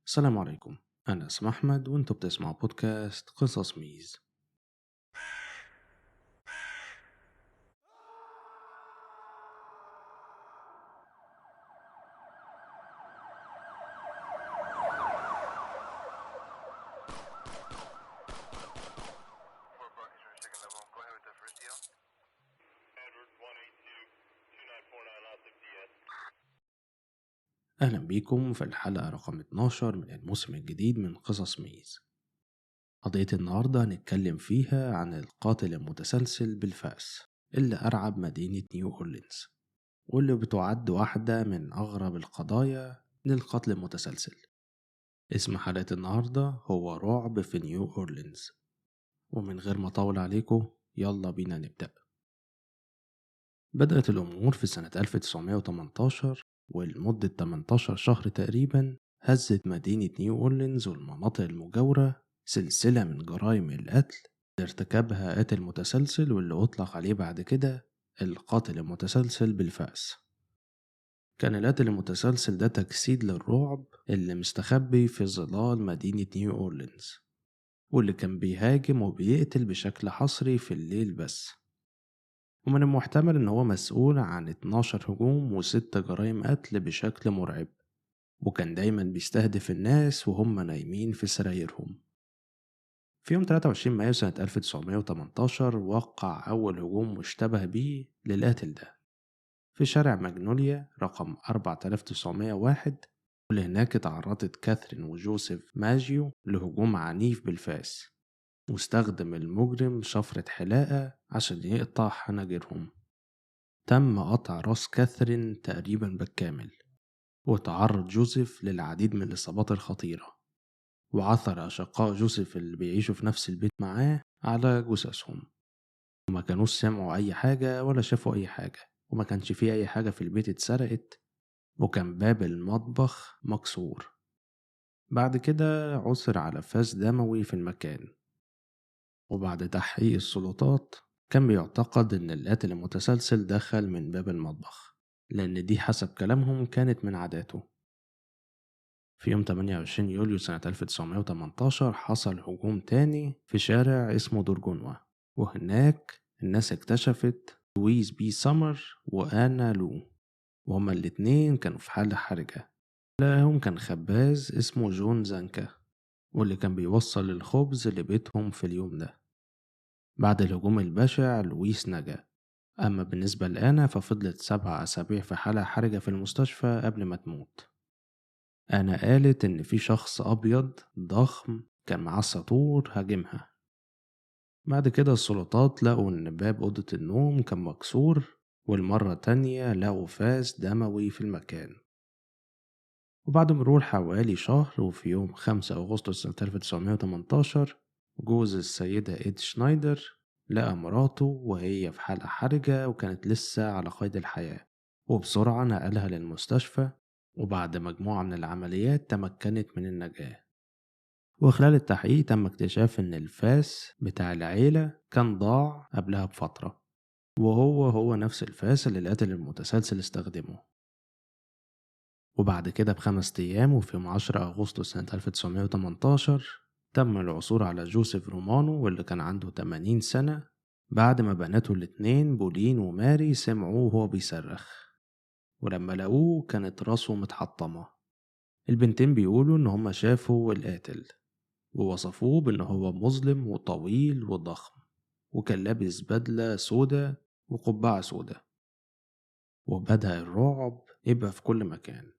السلام عليكم، أنا اسم أحمد وانتوا بتسمعوا بودكاست قصص ميز. أهلا بيكم في الحلقة رقم 12 من الموسم الجديد من قصص ميز. قضية النهاردة هنتكلم فيها عن القاتل المتسلسل بالفأس اللي أرعب مدينة نيو أورلينز، واللي بتعد واحدة من أغرب القضايا للقتل المتسلسل. اسم حلقة النهاردة هو رعب في نيو أورلينز، ومن غير ما أطول عليكم يلا بينا نبدأ. بدأت الأمور في سنة 1918، ولمدة 18 شهر تقريبا هزت مدينة نيو أورلينز والمناطق المجاورة سلسلة من جرائم القتل اللي ارتكبها قاتل متسلسل، واللي أطلق عليه بعد كده القاتل المتسلسل بالفأس. كان القاتل المتسلسل ده تجسيد للرعب اللي مستخبي في ظلال مدينة نيو أورلينز، واللي كان بيهاجم وبيقتل بشكل حصري في الليل بس. ومن المحتمل إن هو مسؤول عن 12 هجوم و6 جرائم قتل بشكل مرعب، وكان دايما بيستهدف الناس وهم نايمين في سرايرهم. في يوم 23 مايو سنة 1918 وقع أول هجوم مشتبه بيه للقاتل ده في شارع ماجنوليا رقم 4901، واللي هناك تعرضت كاثرين وجوزيف ماجيو لهجوم عنيف بالفاس، واستخدم المجرم شفرة حلاقة عشان يقطع حناجرهم. تم قطع راس كاثرين تقريبا بالكامل، وتعرض جوزيف للعديد من الإصابات الخطيرة، وعثر أشقاء جوزيف اللي بيعيشوا في نفس البيت معاه على جثثهم، وما كانوش سمعوا أي حاجة ولا شافوا أي حاجة، وما كانش فيه أي حاجة في البيت اتسرقت، وكان باب المطبخ مكسور. بعد كده عثر على فاس دموي في المكان، وبعد تحقيق السلطات كان بيعتقد إن القاتل المتسلسل دخل من باب المطبخ، لأن دي حسب كلامهم كانت من عاداته. في يوم 28 يوليو سنة 1918 حصل هجوم تاني في شارع اسمه دورجونوا، وهناك الناس اكتشفت لويس بي سمر وآنا لو، وهما الاتنين كانوا في حالة حرجة. لهم كان خباز اسمه جون زانكا، واللي كان بيوصل الخبز لبيتهم في اليوم ده. بعد الهجوم البشع لويس نجا، أما بالنسبة لآنا ففضلت 7 أسابيع في حالة حرجة في المستشفى قبل ما تموت. آنا قالت إن في شخص أبيض ضخم كان معاه ساطور هاجمها. بعد كده السلطات لقوا إن باب أوضة النوم كان مكسور، والمرة تانية لقوا فاس دموي في المكان. وبعد مرور حوالي شهر، وفي يوم 5 أغسطس سنة 1918، جوز السيدة إيد شنايدر لقى مراته وهي في حالة حرجة وكانت لسه على قيد الحياة، وبسرعة نقلها للمستشفى، وبعد مجموعة من العمليات تمكنت من النجاة. وخلال التحقيق تم اكتشاف إن الفاس بتاع العيلة كان ضاع قبلها بفترة، وهو هو نفس الفاس اللي القاتل المتسلسل استخدمه. وبعد كده ب5 أيام، وفي يوم 10 أغسطس سنة 1918، تم العثور على جوزيف رومانو واللي كان عنده 80 سنة، بعد ما بناته الاتنين بولين وماري سمعوه وهو بيصرخ، ولما لقوه كانت راسه متحطمة. البنتين بيقولوا إن هما شافوا القاتل، ووصفوه بإن هو مظلم وطويل وضخم، وكان لابس بدلة سودة وقبعة سودة. وبدأ الرعب يبقى في كل مكان.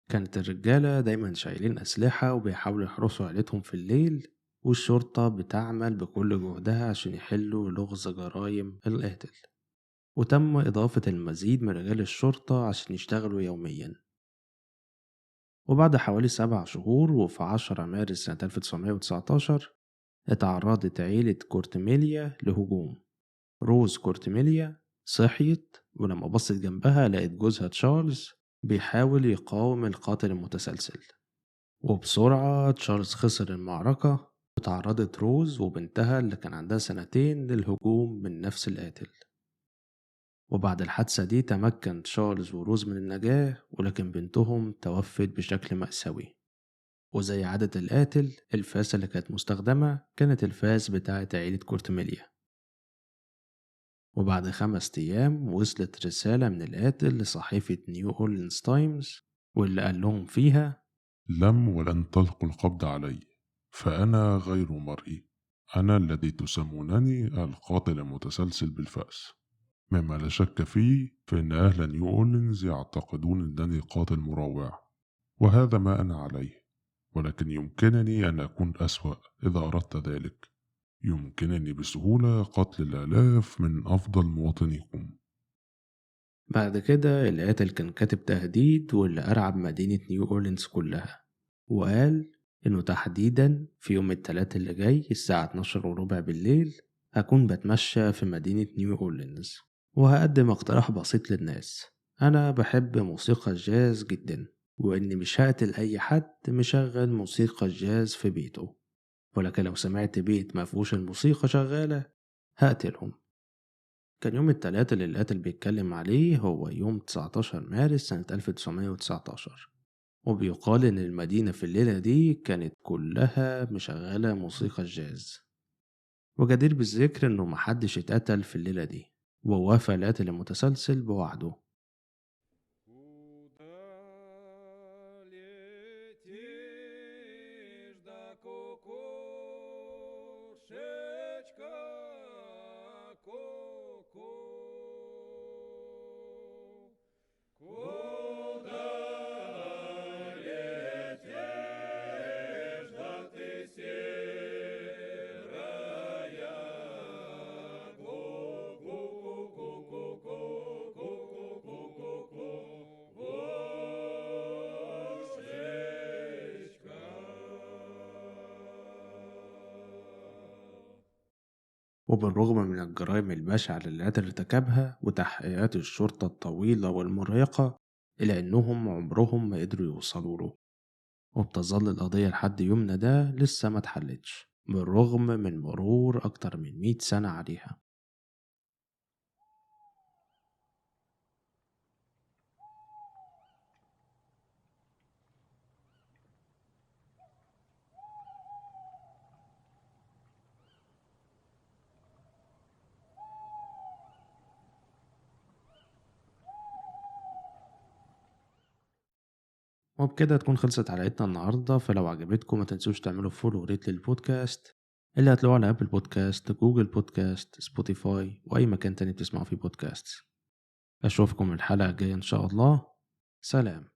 كانت الرجالة دايما شايلين أسلحة وبيحاولوا يحرسوا عيلتهم في الليل، والشرطة بتعمل بكل جهدها عشان يحلوا لغز جرائم القاتل. وتم إضافة المزيد من رجال الشرطة عشان يشتغلوا يوميا. وبعد حوالي 7 شهور، وفي 10 مارس سنة 1919، اتعرضت عيلة كورتميليا لهجوم. روز كورتميليا صحيت، ولما بصت جنبها لقت جوزها تشارلز بيحاول يقاوم القاتل المتسلسل، وبسرعة تشارلز خسر المعركة، وتعرضت روز وبنتها اللي كان عندها 2 سنين للهجوم من نفس القاتل. وبعد الحادثة دي تمكن تشارلز وروز من النجاة، ولكن بنتهم توفت بشكل مأساوي. وزي عادة القاتل الفاس اللي كانت مستخدمة كانت الفاس بتاعة عيلة كورتميليا. وبعد 5 أيام وصلت رسالة من القاتل لصحيفة نيو أورلينز تايمز، واللي قال لهم فيها: لم ولن تلقوا القبض علي، فأنا غير مرئي، أنا الذي تسمونني القاتل المتسلسل بالفأس، مما لا شك فيه فإن أهل نيو أورلينز يعتقدون أنني قاتل مروع، وهذا ما أنا عليه، ولكن يمكنني أن أكون أسوأ إذا أردت ذلك. يمكنني بسهولة قتل الآلاف من أفضل مواطنيكم. بعد كده القاتل كان كاتب تهديد واللي أرعب مدينة نيو أورلينز كلها، وقال إنه تحديدا في يوم التلات اللي جاي الساعة 12:15 بالليل هكون بتمشى في مدينة نيو أورلينز، وهقدم اقتراح بسيط للناس. أنا بحب موسيقى الجاز جدا، وإني مش هقتل أي حد مشغل موسيقى الجاز في بيته، ولكن لو سمعت بيت ما فيهوش الموسيقى شغالة هقتلهم. كان يوم التلات اللي القاتل بيتكلم عليه هو يوم 19 مارس سنة 1919، وبيقال إن المدينة في الليلة دي كانت كلها مشغلة موسيقى الجاز. وجدير بالذكر إنه محدش اتقتل في الليلة دي، ووافى القاتل المتسلسل بوعده. وبالرغم من الجرائم البشعة اللي القاتل ارتكبها وتحقيقات الشرطة الطويلة والمرهقة، إلا أنهم عمرهم ما قدروا يوصلوا له، وبتظل القضية لحد يومنا ده لسه ما اتحلتش بالرغم من مرور أكتر من 100 سنة عليها. وبكده تكون خلصت حلقتنا النهاردة. فلو عجبتكم ما تنسوش تعملوا follow و rate للبودكاست اللي هتلاقوه على Apple Podcast، Google Podcast، Spotify، وأي مكان تاني بتسمعوا فيه بودكاست. أشوفكم الحلقة الجاية إن شاء الله. سلام.